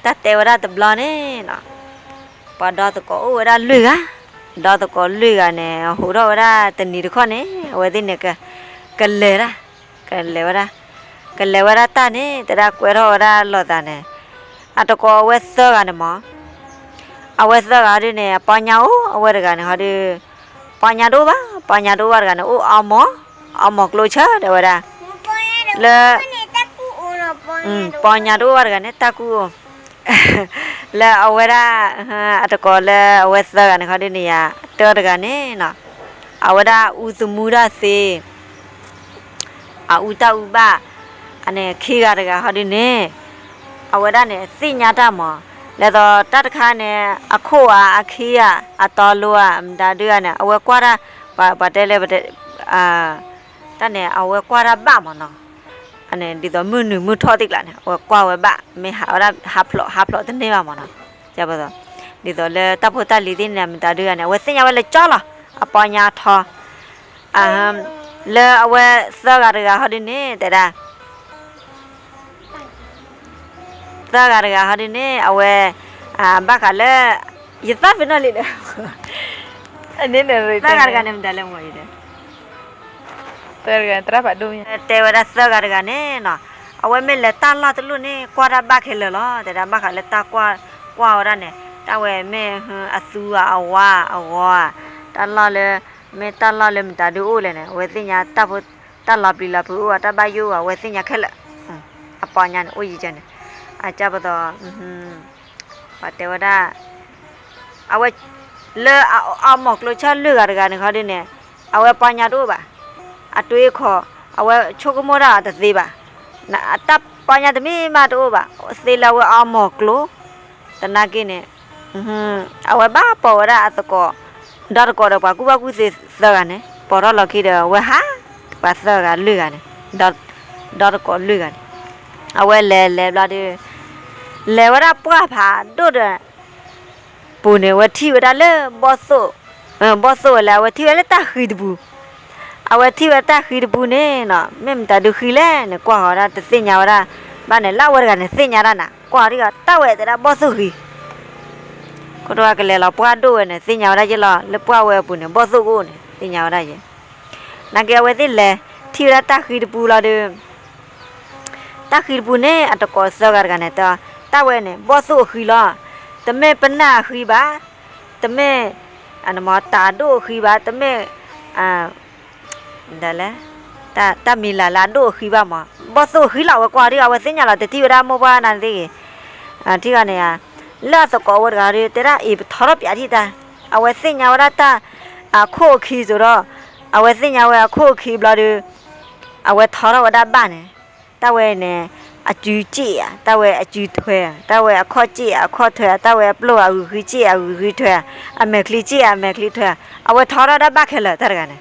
တၢ်တဲဝဲဒၣ်တဘျီန့ၣ်နီၤ, ပှၤဒီသကိးအိၣ်ဝဲဒၣ်လွံၢ်ဂၤ, ဒီသကိးလွံၢ်ဂၤန့ၣ် ဟိးထီၣ်ဝဲဒၣ်တနံၤတခီန့ၣ် အဝဲသ့ၣ်န့ၣ် ကလဲၤဒၣ်, ကလဲၤဝဲဒၣ်, ကလဲၤဝဲဒၣ်တၢ်န့ၣ် တဲဒၣ်ကွဲထီၣ်ဝဲဒၣ်လိာ်သးန့ၣ်, အတကိးအဝဲသၢဂၤန့ၣ်မး, အဝဲသၢဂၤဒုန့ၣ် အပီညါအိၣ် အဝဲတဂၤန့ၣ်ဟီဒု, ပီညါတအိၣ်ဘၣ်, ပီညါတအိၣ်ဘၣ်တဂၤန့ၣ် အိၣ်အီမိာ်, အီမိာ်ကျိဆၢတဲဝဲဒၣ်, လၢ ပီညါတအိၣ်ဘၣ်တဂၤန့ၣ် တၢ်ကူၣ်အိၣ်, လၢအဝဲဒၣ်, အတကိးလၢအဝဲသၢဂၤန့ၣ်ခီဒုန့ၣ်ယါ, တၢတဂၤန့ၣ်နီၤ, အဝဲဒၣ်အူသမူဒၣ်သ့ အအူတၢ်အူဘၣ်, အန့ၣ်ခံဂၤတဂၤဟီဒုန့ၣ်, အဝဲဒၣ်န့ၣ်သ့ၣ်ညါတၢ်မး, လဲၤသိးတၢ်တခါန့ၣ် အခိၣ်ဧါ အခံဧါ အတီလိဧါ မတၤဒုဧါန့ၣ် အဝဲကွၢ်တၢ်, ပှၤတဲလၢ, တၢ်န့ၣ် အဝဲကွၢ်တၢ်ဘၣ်မးနီၤ, အန့ၣ်ဒ်သိးမုၢ်နုာ်မုၢ်ထီၣ်သ့ၣ်ကျါန့ၣ် အဝဲကွၢ်ဝဲဘၣ် မ့ၢ်ဟးဝဲဒၣ်ဟးဖျိးဟးဖျိးတန့ၢ်ဘၣ်မးနီၤ, ဒ်သိးလၢတၢ်ဖိတၢ်လံၤသ့ၣ်န့ၣ် မတၤဒုဧါန့ၣ် အဝဲသ့ၣ်ညါဝဲလၢကၠီလီၤ အပီညါထီ လၢအဝဲသၢဂၤတဂၤဟီဒုန့ၣ် တဲဒၣ်, သၢဂၤတဂၤဟီဒုန့ၣ် အဝဲ, ဘၣ်ဃးလၢ, ယသၣ်ဖဲနီၣ်လံဒီး, သၢဂၤတဂၤန့ၣ်မတၤလဲၣ်မ့ၢ်ဒီး, တဲဝဲဒၣ်သၢဂၤတဂၤန့ၣ်နီၤ, အဝဲမ့ၢ်လဲၤတၢ်လီၢ်တလိၣ်န့ၣ် ကွၢ်တၢ်ဘၣ်ခဲလၢာ်လီၤ တဲဒၣ်ဘၣ်ဃးလၢတၢ်ကွၢ်ဝဲဒၣ်န့ၣ် တၢ်ဝဲမ့ၢ်အသူဧါ အဝါအဂီၤဧါ, တၢ်လီၢ်လၢ, မ့ၢ်တၢ်လီၢ်လၢမတၤဒုအိၣ်လဲၣ်န့ၣ် အဝဲသ့ၣ်ညါတၢ်ဖိ, တၢ်လီၤပျံၤလီၤဖုးအိၣ်ဧါ တၢ်ဘၣ်ယိၣ်ဧါ အဝဲသ့ၣ်ညါခဲလၢာ်, အပီညါန့ၣ် အိၣ်ယံၤကၢန့ၣ်, အကၢ်ပသိး, ပှၤတဲဝဲဒၣ်, အဝဲ, လၢအအီမိာ်ကျိဆၢလွံၢ်ဂၤတဂၤန့ၣ်ခီဒုန့ၣ်, အဝဲပီညါတအိၣ်ဘၣ်, အတွေးအခေါ်, အဝဲဆိကမိၣ်တၢ်အီၤတသ့ဘၣ်, တၢ်ပီညါတမံၤမးတအိၣ်ဘၣ်, သ့လၢအဝဲအီမိာ်ကျိ, သနာ်က့န့ၣ်, အဝဲဘၣ်ပိာ်ဝဲဒၣ်အသကိး, ဒီသကိးဒီးပှၤကူၣ်ဘၣ်ကူၣ်သ့သၢဂၤန့ၣ် ပိာ်ထီၣ်လီၤခံဒီး အဝဲဟး, ပှၤသၢဂၤလွံၢ်ဂၤန့ၣ်, ဒီသကိးလွံၢ်ဂၤန့ၣ်, အဝဲလဲၤလဲၤဘျီဒီး, လဲၤဝဲဒၣ်ပှၢ်ဖးဒိၣ်ဒီး ပူၤန့ၣ် အဝဲထံၣ်ဝဲဒၣ်လၢဘီၣ်သိၣ်, ဘီၣ်သိၣ်ဝဲလဲၣ် အဝဲထံၣ်ဝဲလၢတၢ်ဃံတပူၤ, အဝဲထံၣ်ဝဲတၢ်ဃံတပူၤန့ၣ်နီၤ မ့ၢ်မတၤဒုဃံလဲၣ်န့ၣ် ကွၢ်ဃီၤဒၣ်တသ့ၣ်ညါဝဲဒၣ်, ဘၣ်န့ၣ် လၢအဝဲတဂၤန့ၣ် သ့ၣ်ညါတၢ်နၤ ကွၢ်ဃီၤဒ်ဂီၤ တၢ်ဝဲတဲဒၣ်ဘီၣ်သိၣ်ဃံ, ခိၣ်တဝါကလဲၤလီၤပှၢ်ဒိၣ်ဝဲန့ၣ် သ့ၣ်ညါဝဲဒၣ်ယဲလီၤ လၢပှၢ်ဝဲအပူၤန့ၣ် ဘီၣ်သိၣ်ကအိၣ်န့ၣ် သ့ၣ်ညါဝဲဒၣ်ယဲ နာ်က့အဝဲသ့ၣ်လဲၤ ထံၣ်ဝဲဒၣ်တၢ်ဃံတပူၤလီၤဒီး, တၢ်ဃံတပူၤန့ၣ် အတကိးသၢဂၤတဂၤန့ၣ် တၢ်ဝဲန့ၣ် ဘီၣ်သိၣ်အဃံလီၤ, တမ့ၢ်ပနၢ်အဃံဘၣ်, တမ့ၢ်, အမ့ၢ်တၢ်အဒိၣ်အဃံဘၣ်, တမ့ၢ် ဒ်လဲၣ်, တၢ်မံၤလၢ်လၢအဒိၣ်အဃံဘၣ်မး, ဘီၣ်သိၣ်အဃံလီၤ အဝဲကွၢ်ဒ်အဝဲသ့ၣ်ညါလီၤ တထံၣ်ဝဲဒၣ်မိၢ်ပှၢ်နၤသ့ၣ်ဂ့ၤ, ထံၣ်ဂၤန့ၣ်ဧါ, လၢအသကိးဝဲတဂၤဒီး တဲဒၣ်အံၤ ပထီထီၣ်ပၠးထံၣ်တၢ်, အဝဲသ့ၣ်ညါဝဲဒၣ်တၢ်, အခိၣ်အခံစိၤဒီး, အဝဲသ့ၣ်ညါဝဲအခိၣ်အခံဘျီဒီး, အဝဲထီထီၣ်ဝဲဒၣ်ဘၣ်န့ၣ်, တၢ်ဝဲန့ၣ်, အစုစ့ၣ်ဧါ, တၢ်ဝဲအစုထွဲဧါ, တၢ်ဝဲအခီၣ်စ့ၣ်ဧါ အခီၣ်ထွဲဧါ, တၢ်ဝဲအပျိၢ်အဂုာ်ဃံစ့ၣ်ဧါ အဂုာ်ဃံထွဲဧါ, အမဲာ်ချံစ့ၣ်ဧါ အမဲာ်ချံထွဲဧါ, အဝဲထီထီၣ်ဒၣ်ဘၣ်ခဲလၢာ်တၢ်တဂၤန့ၣ်,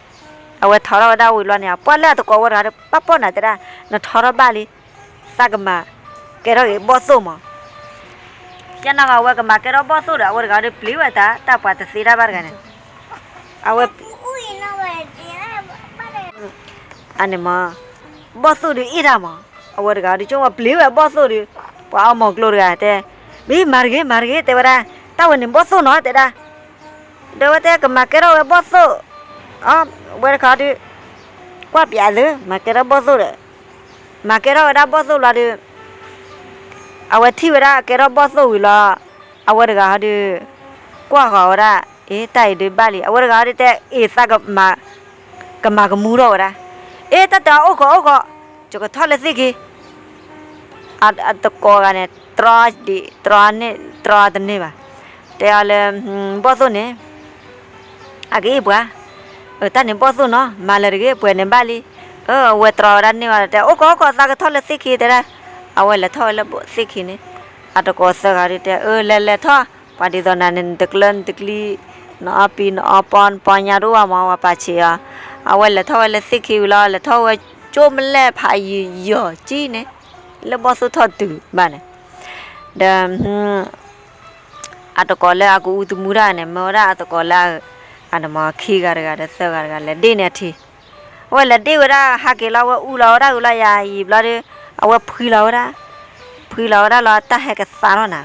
အဝဲထီထီၣ်ဝဲဒၣ်ဝံၤလီၤန့ၣ် ပှၢ်လၢအသကိးဝဲတဂၤဒီး ပၢ်ပိာ်နၤတဲဒၣ်, နထီထီၣ်ဘၣ်လံ သးကမၤကဲထီၣ်က့ၤဘီၣ်သိၣ်မး, ယဲနီၢ်ဂၤဝဲကမၤကဲထီၣ်ဘီၣ်သိၣ်ဒီး အဝဲတဂၤဒီးပျံၤဝဲတၢ် တၢ်ပှၤတသ့တၢ်ဘၣ်တဂၤန့ၣ်, အဝဲ, အန့ၣ်မး, ဘီၣ်သိၣ်ဒုးအ့ၣ်တၢ်မး, အဝဲတဂၤဒုးဆိကမိၣ်ပျံၤဝဲဘီၣ်သိၣ်ဒီး, ပှၤအီမိာ်ကျိတဂၤတဲ, မ့ၢ်မၤတဂ့ၤ မၤတဂ့ၤ တဲဝဲဒၣ်, တၢ်ဝဲန့ၣ်ဘီၣ်သိၣ်နီၤ တဲဒၣ် ဒီးဝဲတဲကမၤကဲထီၣ်ဝဲဘီၣ်သိၣ်, ဝဲတခါဒုး, ကွၢ်ပၠးသု မၤကဲထီၣ်ဘီၣ်သိၣ်ဒီး, မၤကဲထီၣ်ဝဲဒၣ်ဘီၣ်သိၣ်လီၤဒီး, အဝဲထံၣ်ဝဲဒၣ်ကဲထီၣ်ဘီၣ်သိၣ်ဝံၤလီၤ, အဝဲတဂၤဟီဒုး, ကွၢ်ဃီၤဝဲဒၣ်, အ့ တၢ်အံၤဒုးဘၣ်လံ အဝဲတဂၤဟီဒုးတဲ အ့ သးကမၤကမူထီၣ်ဝဲဒၣ်, အ့ တၢ်တဲအီၤအိၣ်ဃီၤအိၣ်ဃီၤ, ယကထီၣ်လၢသ့ၣ်ခံ အတကိးဂၤန့ၣ် တြီဒံး တြီန့ၢ် တြီတန့ၢ်ဘၣ်, တဲအီၤလၢ, ဘီၣ်သိၣ်န့ၣ်, အကအ့ၣ်ပှၤ, တၢ်န့ၣ်ဘီၣ်သိၣ်နီၤ မၤလၢာ်တဂ့ၤ ပှဲၤန့ၣ်ဘၣ်လံ, အဝဲတြီဝဲဒၣ်န့ၢ်ဝဲတဲ အိၣ်ကီၢ်အိၣ်ကီၢ် သးကထီၣ်လၢသ့ၣ်ခံတဲဒၣ်, အဝဲလဲၤထီၣ်ဝဲလၢသ့ၣ်ခံန့ၣ်, အတကိးသၢဂၤဒုးတဲ အၢ လဲၤလဲၤထီၣ်, ပှၤဒ်သိးနၤန့ၣ် နတကျၢနတကျံ, နအီပံၤနအီပီ နပီညါတအိၣ်ဘၣ်မး ပှၤပာ်ဆံးအီၤ, အဝဲလဲၤထီၣ်ဝဲလၢသ့ၣ်ခံဝံၤလီၤ လဲၤထီၣ်ဝဲကၠိမလဲၣ်ဖးယံာ်ယီၤကံန့ၣ်, လၢဘီၣ်သိၣ်ထီၣ်တုၤဘၣ်န့ၣ်, ဒီး အတကိးလၢအကအူသမူတၢ်န့ၣ် မၢဝဲဒၣ်အတကိးလၢ, အနမခံဂၤတဂၤဒီးသၢဂၤတဂၤ လဲၤဒ့ၣ်န့ၢ်အထံ, အဝဲလဲၤဒ့ၣ်ဝဲဒၣ် ဟးက့ၤလီၤ အဝဲအူလီၤဝဲဒၣ်ဂုၤလီၤယၤအံၤဘျီဒီး, အဝဲဖှံလီၤဝဲဒၣ်, ဖှံလီၤဝဲဒၣ်လီၤ တၢ်ဟဲကသါထီၣ်နၤ,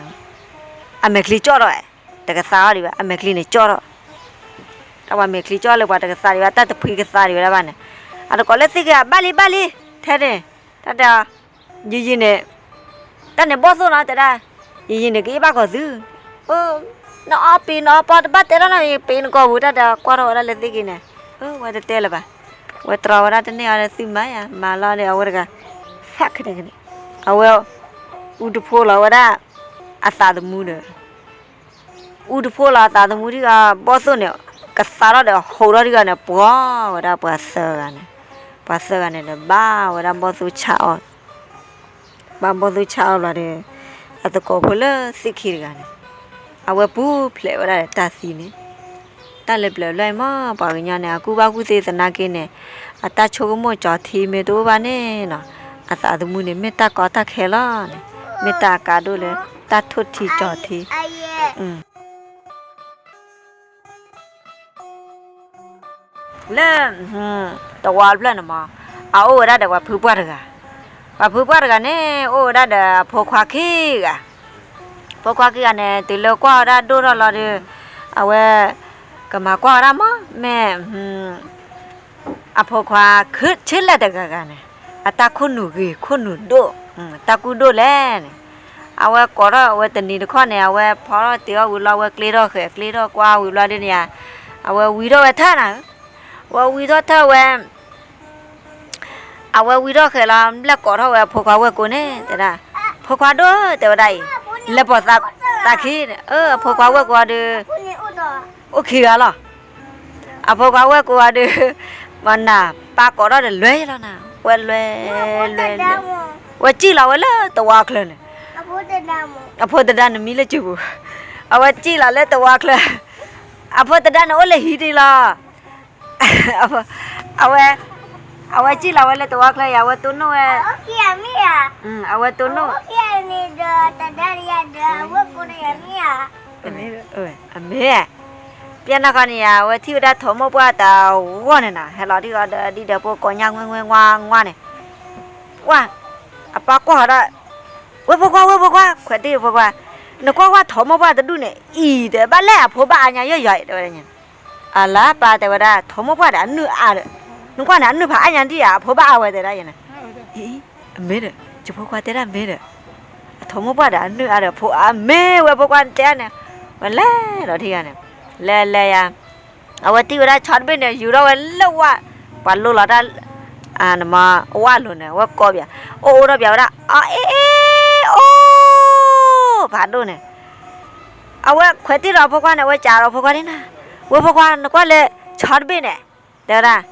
အမဲာ်ချံကၠီၣ်ထီၣ်ဝဲ, တကသါအီၤဒံးဘၣ် အမဲာ်ချံန့ၣ်ကၠီၣ်ထီၣ်, တၢ်ပှၤမဲာ်ချံကၠီၣ်လၢပှၤတကသါဒံးဘၣ် တၢ်တဖှံကသါဒံးဝဲဒၣ်ဘၣ်န့ၣ်, အတကိးလၢသ့ၣ်က့ၤ ဘၣ်လံဘၣ်လံ, ထဲန့ၣ်, တၢ်တဲ, ယံာ်ယံာ်န့ၣ်, တၢ်န့ၣ်ဘီၣ်သိၣ်နီၤတဲဒၣ်, ယံာ်ယံာ်န့ၣ် ကအ့ၣ်ဘၣ်ကီၤသု, နအီပ့ၤနအီပီတဘၣ်တဲဒၣ်နီၤ ယပ့ၤနကီၢ်ပူၤ တၢ်တဲကွၢ်ထီၣ်ဝဲဒၣ်လၢသ့ၣ်က့ၤန့ၣ်, ဝဲတတဲလၢၤဘၣ်, ဝဲတြီဝဲဒၣ်တန့ၢ်အီၤဒီးသုမၤယၤ မၤလီၤဒီးအဝဲတဂၤ, သးခဲန့ၣ်, အဝဲ, အူတဖိလီၤဝဲဒၣ်, အသးသမူဒီး အူတဖိလီၤအသးသမူထံဂီၤ ဘီၣ်သိၣ်န့ၣ်, ကသါထီၣ်ဒီးဟိးထီၣ်ထံဂီၤန့ၣ် ပှီၤဝဲဒၣ်ပှၤသၢဂၤန့ၣ်, ပှၤသၢဂၤန့ၣ်ဒီးဘၣ်ဝဲဒၣ်ဘီၣ်သိၣ်ဆါအီၤ, ဘၣ်ဘီၣ်သိၣ်ဆါအီၤလီၤဒီး, အသကိးဖိလၢသ့ၣ်ခံတဂၤန့ၣ်, အဝဲပူၤဖျဲးဝဲဒၣ်ဒီးတၢ်သံန့ၣ်, တၢ်လၢပျၢၤဘျီအံၤမ့ၢ်ပှၤကညီန့ၣ် အကူၣ်ဘၣ်ကူၣ်သ့သနာ်က့န့ၣ်, အတၢ်ဆိကမိၣ်ကၠီၤထံမ့ၢ်တအိၣ်ဘၣ်န့ၣ်နီၤ, အသးသမူန့ၣ် မ့ၢ်တၢ်ကီတၢ်ခဲလီၤန့ၣ်, မ့ၢ်တၢ်အကါဒိၣ်လၢ, တၢ်ထိၣ်ထံကၠီၤထံ လၢ, တဝီတဖျၢၣ်န့ၣ်မး, အအိၣ်ဝဲဒၣ်ဒီးပှၤဖုပှၢ်တဂၤ, ပှၤဖုပှၢ်တဂၤန့ၣ် အိၣ်ဝဲဒၣ်ဒီးအဖိခွါခံဂၤ, ဖိခွါခံဂၤန့ၣ် တုၤလၢကွၢ်ဝဲဒၣ်ဒိၣ်ထီၣ်လီၤဒီး, အဝဲ, ကမၤကွၢ်ဝဲဒၣ်မး မ့ၢ် အဖိခွါ, ဆ့လဲၣ်တဂၤဂၤန့ၣ်, အတၢ်ခိၣ်နူာ်ဂ့ၤခိၣ်နူာ်ဒိၣ်, တၢ်ကူၣ်ဒိၣ်လဲၣ်န့ၣ်, အဝဲကိးထီၣ်ဝဲတနံၤတခီန့ၣ် အဝဲဖီထီၣ်တ့ၢ်အီၣ်ဝံၤလီၤ အဝဲကျ့ထီၣ်ဃဲၤကျ့ထီၣ်ကွၢ်ဝံၤဘျီဒ်န့ၣ်ဧါ, အဝဲဝံထီၣ်ဝဲထၢၣ်နၤ, ဝဲဝံထီၣ်ထၢၣ်ဝဲ အဝဲဝံထီၣ်ဃဲၤလီၤ ဘျဲၣ်ကိးထီၣ်ဝဲအဖိခွါဝဲၢ်ကိန့ၣ် တဲဒၣ်, ဖိခွါဒိၣ်တဲဝဲဒၣ်အံၤ, လဲၤပိာ်သးခံန့ၣ် အဖိခွါဝဲၢ်ကိဒီး, အိၣ်ခံဂၤလီၤ, အဖိခွါဝဲၢ်ကိဒီး, မနၤ, ပၢ်ကိးထီၣ်ဒီးလွဲလီၤနၤ, ဝဲလွဲ, လွဲ, ဝဲစံၣ်လီၤဝဲလၢတဝီချၢန့ၣ်, အဖိသဒါနမံလၢစူၤပူၤ, အဝဲစံၣ်လီၤလၢတဝီချၢ, အဖိသဒါန့ၣ်အိၣ်လၢဟံၣ်တ့ၢ်လီၤ အဝဲ, အဝဲစံၣ်လီၤဝဲလၢတဝီချၢယၤ အဝဲတိၢ်နီၣ်ဝဲ, အဝဲတိၢ်နီၣ်, အမ့ၢ်, ပျဲနီၢ်ခီန့ၣ်ယၤ အဝဲထံၣ်ဝဲဒၣ်ထိးမိၢ်ပှၢ်တဝီန့ၣ်နီၤ ဟဲလီၤထံၣ်အီၤဒီးဒ်ဒီးဖိကိးညါငွဲငွဲငွါငွါန့ၣ်, ဝါ, အပၢ်ကွၢ်ဃီဒီး, ဝဲဖိခွါ ဝဲဖိခွါ ခွဲးတ့ၢ်ဖိခွါ, နကွၢ်ဝဲထိးမိၢ်ပှၢ်တဒူၣ်န့ၣ် အံၤတဲဘၣ်လဲၣ်အဖိဘၣ်အါညါယီၢ်ယီၢ်အံၤတဲဝဲဒၣ်ညါ အလၢပၢ်တဲဝဲဒၣ် ထိးမိၢ်ပှၢ်ဒီးအနုၢ်အါဒီး, နကွၢ်န့ၣ် အနုၢ်ဖးအါညါဒံၣ်ဧါ အဖိဘၣ်အါဝဲတဲဒၣ်ယဲန့ၣ်, အံၤ, အမ့ၢ်ဒီး, ယဖိခွါတဲဒၣ်မ့ၢ်ဒီး, အထိးမိၢ်ပှၢ်ဒီးအနုၢ်အါဒီးဖိအါမ့ၢ်ဝဲဖိခွါတဲန့ၣ်, ဝဲလဲၤဒီးထံၣ်ဂၤန့ၣ်, လဲၤလဲၤယၤ, အဝဲထံၣ်ဝဲဒၣ်ဆီတဘ့ၣ်န့ၣ် ယူၤထီၣ်ဝဲလၢဝၣ်, ပှၤလိလီၤတၢ် နမၤဝၣ်လိၤန့ၣ် အဝဲကိးပၠး, အိၣ်အိၣ်ထီၣ်ပၠးဝဲဒၣ် အအ့ၣ်အ့ၣ်အိၣ်, ဖးဒိၣ်န့ၣ်, အဝဲခွဲးတ့ၢ်ဒီးအဖိခွါန့ၣ် အဝဲကးဒီးအဖိခွါဒ်နၤ, ဝဲဖိခွါ နကွၢ်လၢ, ဆီတဘ့ၣ်န့ၣ်, တဲဝဲဒၣ်,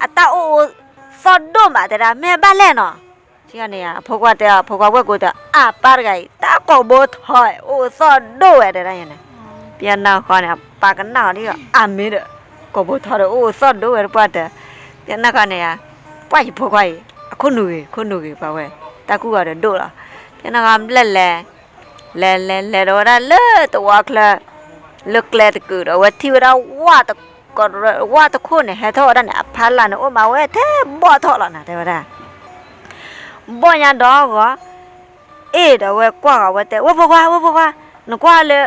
အတၢ်အိၣ်အိၣ်သီၣ်ဒိၣ်မးတဲဒၣ် မ့ၢ်ဘၣ်လဲၣ်နီၤ, ထံၣ်န့ၣ် အဖိခွါတဲအီၤ အဖိခွါဝဲၢ်ကိတဲ အပၢ်တဂၤအံၤ တၢ်ကိာ်ဘိထီၣ်အိၣ်သီၣ်ဒိၣ်ဝဲတဲဒၣ်ယဲန့ၣ်, ပျဲနီၢ်ဃီန့ၣ် ပၢ်ကနၣ်အီၤဒ်အမ့ၢ်ဒီး, ကိာ်ဘိထီၣ်ဒီးအိၣ်သီၣ်ဒိၣ်ဝဲတပှၢ်တဲ, ပျဲနီၢ်ဃီန့ၣ်ယါ, ပှၢ်ယဖိခွါအံၤ, အခိၣ်နူာ်ဂ့ၤ ခိၣ်နူာ်ဂ့ၤပှၤဝဲ, တၢ်ကူၣ်ဂီၤဒီးဒိၣ်လီၤ, ပျဲနီၢ်ဃီဘျဲၣ်လဲၤ, လဲၤလဲၤလဲၤဒီးဝဲဒၣ်လၢတဝီချၢ, လၢကျဲတကုာ်ဒီး အဝဲထံၣ်ဝဲဒၣ်ဝၣ်တခိၣ်န့ၣ် ဟဲထီၣ်ဝဲဒၣ်န့ၣ် အဖီလာ်န့ၣ် အိၣ်မးဝဲထဲဘီၣ်ထီၣ်လီၤနၤ တဲဝဲဒၣ် ဘီၣ်ညါဒီးဂီၤ, အ့ၣ်ဒီးဝဲကွၢ်ဂီၤဝဲတဲ ဝဲၢ်ဖိခွါ ဝဲၢ်ဖိခွါ, နကွၢ်လၢ,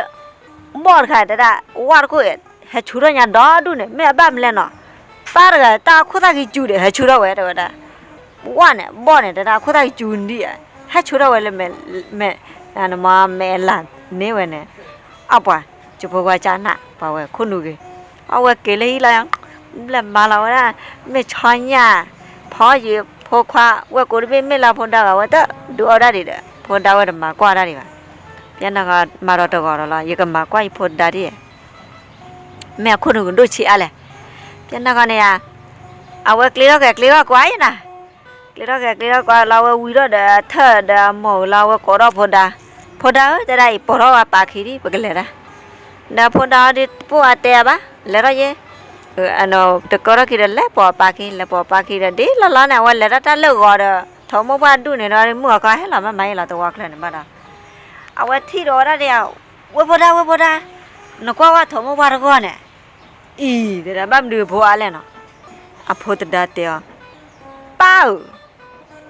ဘီၣ်တခါတဲဒၣ်, ဝၣ်တခိၣ်အံၤ, ဟဲဆူၣ်ထီၣ်ညါဒီဒူၣ်န့ၣ် မ့ၢ်အဘၣ်မလဲၣ်နီၤ, ပၢ်တဂၤတၢ်အခိၣ်သၣ်ကံစူၤဒီး ဟဲဆူၣ်ထီၣ်ဝဲတဲဝဲဒၣ်, ဝၣ်န့ၣ် ဘီၣ်န့ၣ်တဲဒၣ် အခိၣ်သၣ်ကံစူၤဒံးဧါ, ဟဲဆူၣ်ထီၣ်ဝဲလၢမဲာ်, မဲာ်, နမ့ၢ်မဲာ်လၢ်န့ၢ်ဝဲန့ၣ်, အပှၤ, ယဖိခွါကနၣ် ပှၤဝဲခိၣ်နူာ်ဂ့ၤ, အဝဲက့ၤလၢဟံၣ်လီၤ, ဘျဲၣ်မၤလီၤဝဲဒၣ်, မ့ၢ်ဆီညၣ်, ဖီယဖိခွါ ဝဲၢ်ကိတဘ့ၣ်မ့ၢ်လၢဖိဒါဂၤဝဲတဒုးအီၣ်ဒၣ်ဒံးဒီး ဖိဒါဝဲတမၤကွၢ်ဒၣ်ဒံးဘၣ်, ပျဲနီၢ်ဃီမၤဒီးတဂီၤဒီးလီၤ ယကမၤကွၢ်ယဖိဒါဒံး, မ့ၢ်အခိၣ်နူာ်ကဒိၣ်ဆံးအါလဲၣ်, ပျဲနီၢ်ဃီန့ၣ်ယါ, အဝဲကျ့ထီၣ်ဃဲၤကျ့ထီၣ်ကွၢ်ယဲနၤ, ကျ့ထီၣ်ဃဲၤကျ့ထီၣ်ကွၢ်လီၤ အဝဲဝံထီၣ်ဒီးထၢၣ်ဒီးအမိၢ်လီၤ အဝဲကိးထီၣ်ဖိဒါ, ဖိဒါဧၢ တဲဒၣ်အံၤ ပိာ်ထီၣ်ဝဲပာ်ခံဒံး ပကလဲၤဒၣ်, ဒီးဖိဒါအီၤဒ်တပိာ်အတဲအဘၣ် လဲၤထီၣ်ယဲ, တကီထီၣ်ခံဒီးလဲၤပိာ်ပာ်ခံ လဲၤပိာ်ပာ်ခံဒီး ဒ်လီၤလီၤန့ၣ် အဝဲလဲၤထီၣ်တၢ်လၢဂီၤဒီး ထိးမိၢ်ပှၢ်ဒူၣ်န့ၣ်ဒီး မုၢ်အီၤခီဟဲလီၤမးမးယဲလီၤ တဝီချၢန့ၣ်ဘၣ်ဒီး, အဝဲထံၣ်ဒီးဝဲဒၣ်ဒ်, ဝဲၢ်ဖိဒါ ဝဲၢ်ဖိဒါ, နကွၢ်ဝဲထိးမိၢ်ပှၢ်တဂီၢ်န့ၣ်, အံၤ တဲဒၣ် ဘၣ်မနုၤဖိအါလဲၣ်နီၤ, အဖိသဒါတဲအီၤ, ပၢ်ဧၢ,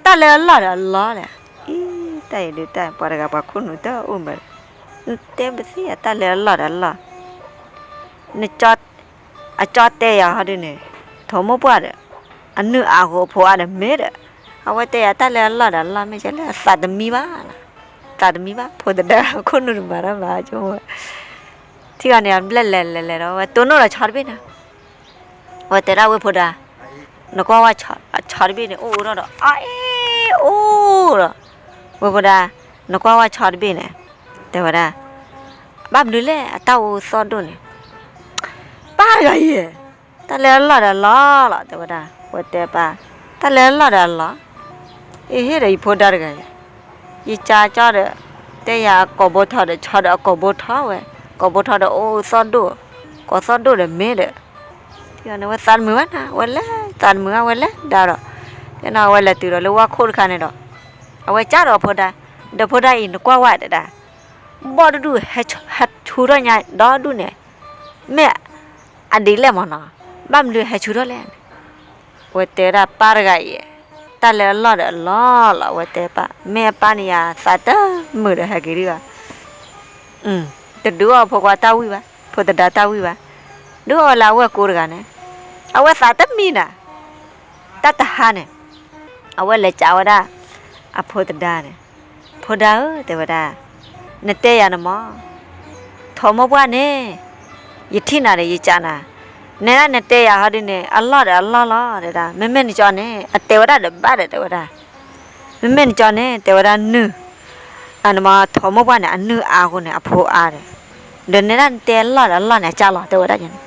တၢ်လၢအလီၢ်ဒီးအလီၢ်လဲၣ်, အံၤ တၢ်အံၤဒုးတၢ် ပှၤတဂၤပှၤခိၣ်နူာ်တအိၣ်မး, နတဲပသ့ယၤတၢ်လၢအလီၢ်ဒီးအလီၢ်, နကၠီ, အကၠီတဲယၤဟီဒုန့ၣ်, ထိးမိၢ်ပှၢ်ဒီး, အနုၢ်အါဃိအဖိအါဒီးမ့ၢ်ဒီး, အဝဲတဲယၤတၢ်လၢအလီၢ်ဒီးအလီၢ် မ့ၢ်ကဲလၢအသးတမံဘၣ်လီၤ, သးတမံဘၣ် ဖိသဒါခိၣ်နူာ်တမၤတၢ်မၤဆိကမိၣ်ဝဲ, ထံဂီၤန့ၣ် အဘျဲၣ်လဲၤလဲၤလဲၤဒီး ဝဲတိၢ်နီၣ်ဒီးဆီတဘ့ၣ်န့ၣ် ဝဲတဲဒၣ်ဝ့ၢ်ဖိဒါ, နကွၢ်ဝဲဆီတဘ့ၣ်န့ၣ် အိၣ်အိၣ်ထီၣ်ဒီး အအ့ၣ်အိၣ်ဒီး, ဝ့ၢ်ဖိဒါ, နကွၢ်ဝဲဆီတဘ့ၣ်န့ၣ်, တဲဝဲဒၣ်, ဘၣ်မနုၤလဲၣ် အတၢ်အိၣ်သီၣ်ဒိၣ်န့ၣ်, ပၢ်တဂၤအံၤ, တၢ်လၢအလီၢ်ဒီးအလီၢ်လီၤ တဲဝဲဒၣ် ဝဲတဲပၢ်, တၢ်လၢအလီၢ်ဒီးအလီၢ်, ယဟ့ၣ်ဒီးယဖိဒါတဂၤအံၤ, ယကၢ်ကၠီဒီး, တဲယၤအကိာ်ဘိထီဒီး ဆီဒီးအကိာ်ဘိထီဝဲ, ကိာ်ဘိထီဒီးအိၣ်သီၣ်ဒိၣ်, ကိာ်သီၣ်ဒိၣ်ဒီးမ့ၢ်ဒီး, ထံဂီၤန့ၣ် ဝဲသးတမုာ်ဘၣ်နၤ ဝဲလဲၤသးတမုာ်ဘၣ် ဝဲလဲၤဒါဒီး, ယဲန့ၣ် အဝဲလဲၤတုၤဒီးလၢဝၣ်ခိၣ်တခါန့ၣ်ဒီး, အဝဲကၢ်ဒီးအဖိဒါ, ဒီးဖိဒါအံၤ နကွၢ်ဝဲတဲဒၣ်, ဘီၣ်တဒူၣ်ဟဲဆူထီၣ်ညါဒီဒူၣ်န့ၣ်, မ့ၢ်အဒ်လဲၣ်မးနီၤ, ဘၣ်မနုၤဟဲဆူထီၣ်လဲၣ်န့ၣ်, ဝဲတဲဒၣ်ပၢ်တဂၤအံၤ, တၢ်လၢအလီၢ်ဒီးအလီၢ်လီၤ ဝဲတဲပၢ် မ့ၢ်အပၢ်န့ၣ်ယၤသးတမုာ်ဒီးဟဲက့ၤဒံးဘၣ် တဒုးအီၣ်ဖိခွါတၢ်ဝံၣ်ဘၣ် ဖိသဒါတၢ်ဝံၣ်ဘၣ်, ဒုးအီၣ်ဝဲလၢအဝဲၢ်ကိတဂၤန့ၣ်, အဝဲသးတမံနၤ, တၢ်တဟါန့ၣ်, အဝဲလဲၤကးဝဲဒၣ်, အဖိသဒါန့ၣ်, ဖိဒါဧၢ တဲဝဲဒၣ်, နတဲယၤန့ၣ်မး, ထိးမိၢ်ပှၢ်န့ၣ်, ယထံၣ်နၤဒီးယကးနၤ, နဲဒၣ်နတဲယၤဟီဒုန့ၣ် အလီၢ်ဒီးအလီၢ်လီၤ တဲဒၣ် မ့မ့ၢ်နကၠီန့ၣ် အတဲဝဲဒၣ်ဒီးဘၣ်ဒီးတဲဝဲဒၣ် မ့မ့ၢ်နကၠီန့ၣ် တဲဝဲဒၣ်နုၢ်, အနမၤထိးမိၢ်ပှၢ်န့ၣ် အနုၢ်အါအဃိန့ၣ် အဖိအါဒီး, ဒီးနဲဒၣ်နတဲအလီၢ်ဒီးအလီၢ်န့ၣ် အကၢ်လီၤ တဲဝဲဒၣ်န့ၣ်,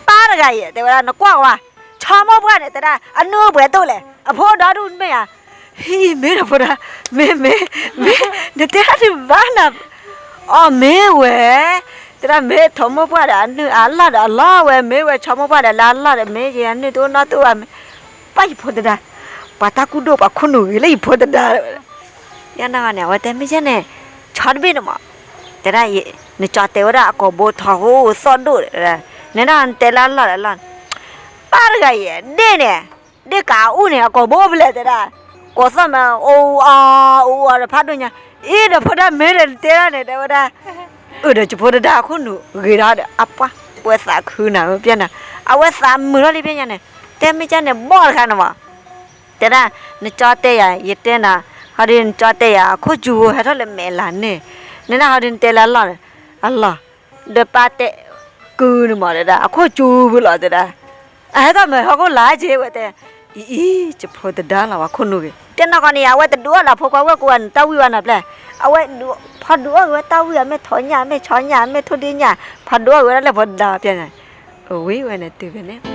ပၢ်တဂၤအံၤ တဲဝဲဒၣ် နကွၢ်ဝဲ, ဆီမိၢ်ပှၢ်န့ၣ် တဲဒၣ် အနုၢ်အိၣ်ပှဲၤဒိၣ်လဲၣ် အဖိဒီဒူၣ်မ့ၢ်ဧါ, ဟံၣ်မ့ၢ်ဒီးဖိဒါ, မ့ၢ်မ့ၢ်, မ့ၢ်, နတဲဒၣ်တဘၣ်နၤ အီၣ်မ့ၢ်ဝဲ, တဲဒၣ်မ့ၢ်ထိးမိၢ်ပှၢ်ဒီးအနုၢ်အါလီၢ်ဒီးအလီၢ်ဝဲ မ့ၢ်ဝဲဆီမိၢ်ပှၢ်ဒီးလၢအလီၢ်ဒီး မ့ၢ်ယဲအနုၢ်တအိၣ်နီတအိၣ်ဘၣ်မ့ၢ်, ပၢ်ယဖိသဒါ, ပှၤတၢ်ကူၣ်ဒိၣ်ပှၤခိၣ်နူာ်ဂ့ၤလၢယဖိသဒါ, ယဲန့ၣ်န့ၣ် အဝဲတဲမ့ၢ်ယဲန့ၣ်, ဆီတဘ့ၣ်န့ၣ်မး, တဲဒၣ်, နကၠီတဲဝဲဒၣ်အကိာ်ဘိထီဟိသီၣ်ဒိၣ်, နဲဒၣ်နတဲလၢအလီၢ်ဒီးအလီၢ်, ပၢ်တဂၤအံၤ ဒ့ၣ်န့ၣ်, ဒ့ၣ်ကးအူၣ်န့ၣ် အကိာ်ဘိဖဲလဲၣ်တဲဒၣ်, ကိာ်သီၣ်မး အိၣ်အီၤ, အိၣ်အီၤဒီးဖးဒိၣ်ညါ, အ့ဒီးဖိဒါမ့ၢ်ဒီးနတဲဒၣ်န့ၣ် တဲဝဲဒၣ်, အၢၣ်ဒီးယဖိသဒါအခိၣ်နူာ်ဂ့ၤဒီးဒီး အပှၢ်, ဝဲသးခုနၤဝဲပျဲနၤ, အဝဲသးမုာ်ထီၣ်လံပျဲညါန့ၣ်, တဲမ့ၢ်ကၠီန့ၣ် ဘီၣ်တခါန့ၣ်မး, တဲဒၣ်, နကၠီတဲယၤ ယတဲနၤ, ဟီဒုးနကၠီတဲယၤ အခိၣ်ကၠူဟဲထီၣ်လၢမဲာ်လၢ်န့ၣ်, နဲဒၣ်ဟီဒုးနတဲလၢအလီၢ်န့ၣ်, အလီၢ်, ဒီးပၢ်တဲ, ကုၤန့ၣ်မးတဲဒၣ် အခိၣ်ကၠူဖုလီၤတဲဒၣ်, အဟဲထီၣ်မဲာ်ဟီၣ်ခိၣ်လာ်က့ၤဝဲတဲ, အံၤအံၤ ယဖိသဒါလီၤ ပှၤခိၣ်နူာ်ဂ့ၤ, တဲနီၢ်ကီၢ်န့ၣ် အဝဲတဒုးအီၣ်လၢဖိခွါဝဲၢ်ကိးဂၤန့ၣ် တၢ်ဝံၣ်ဝဲနၤပျဲၢ်, အဝဲ, ဖးဒုးအီၣ်ဂ့ၤဝဲတၢ်ဝံၣ်ဧါ မ့ၢ်ထိးညၣ် မ့ၢ်ဆီညၣ် မ့ၢ်ထိၣ်ဒ့ညၣ်, ဖးဒုးအီၣ်ဂ့ၤဝဲဒၣ်လၢဖိသဒါပျဲၢ်န့ၣ်, အဝံၣ်ဝဲန့ၣ်တုၤဖဲန့ၣ်